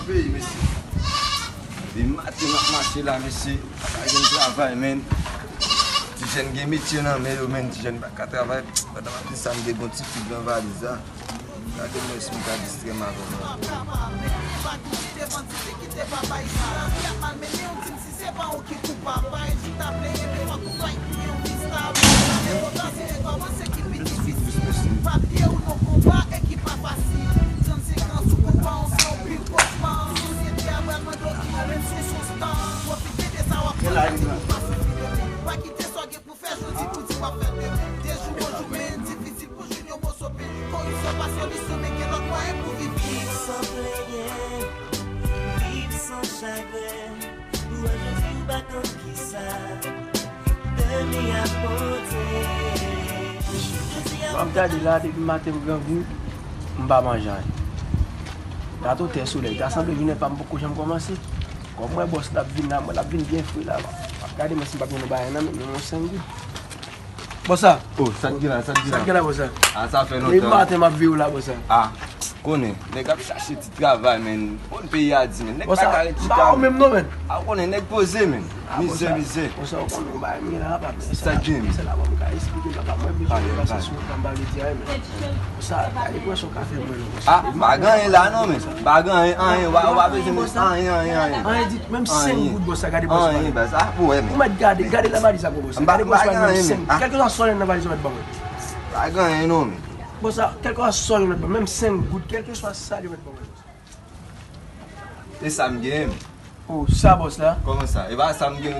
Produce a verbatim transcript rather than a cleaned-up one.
Peyi, mesye. Depi maten m ap mache la, mesye. Pa ka jwenn travay, menn. Ti jèn gen metye nan men yo, menn. Ti jèn pa ka travay. Pandan m ap di sa, m gen yon ti fig nan valiz la. Gade mwen si m ka distrè m avè w. M ap gade la, depi maten m grangou, m pa manje anyen. Gato tè solèy, ta sanble jounen pa m poko janm kòmanse. Kòm mwen bòs la ap vin la, mwen l ap vin byen fre la. M ap gade mwen si m pa jwenn yon bagay nan men m, yon senk goud. Bòs la. Oh, sa k gen la, sa k gen la? Sa k gen la, bòs la? Ah, sa fè lontan. Depi maten m ap veye w la, bòs la. Ah, konnen, nèg ap chache ti travay, menn. Konn peyi a di, menn. Nèg pa ka ret chita. Bòs la, m pa ou menm non, menn. Ah, konnen, nèg poze, menn. Mizè, mizè. Bòs la, ou konnen yon bagay m gen la, papa. Sa k gen? Se la, bon, m ka esplike, papa. Mwen bezwen pase sou wout la, m pa vle di anyen, menn. Bòs la, gade pran sa w ka fè mwen non, bòs la. Ah, m pa gen anyen la non, menn. M pa gen anyen, anyen. W a, w a bezwen anyen, anyen, anyen. Anyen di, menm senk goud, bòs la, gade bòs la. Anyen, baz, ah, pou wè, menn. Ou mèt gade, gade nan valiz la pou bòs la. Gade bòs la, menm senk. Kèlkeswa sa w gen nan valiz ou mèt ban mwen. Pa gen anyen non, menn. Bòs la, kèlkeswa sa w gen mèt ban mwen, menm senk goud, kèlkeswa sa w gen mèt ban mwen. E sa m gen. Oh, sa bòs la? Kòman sa? E pa sa m gen.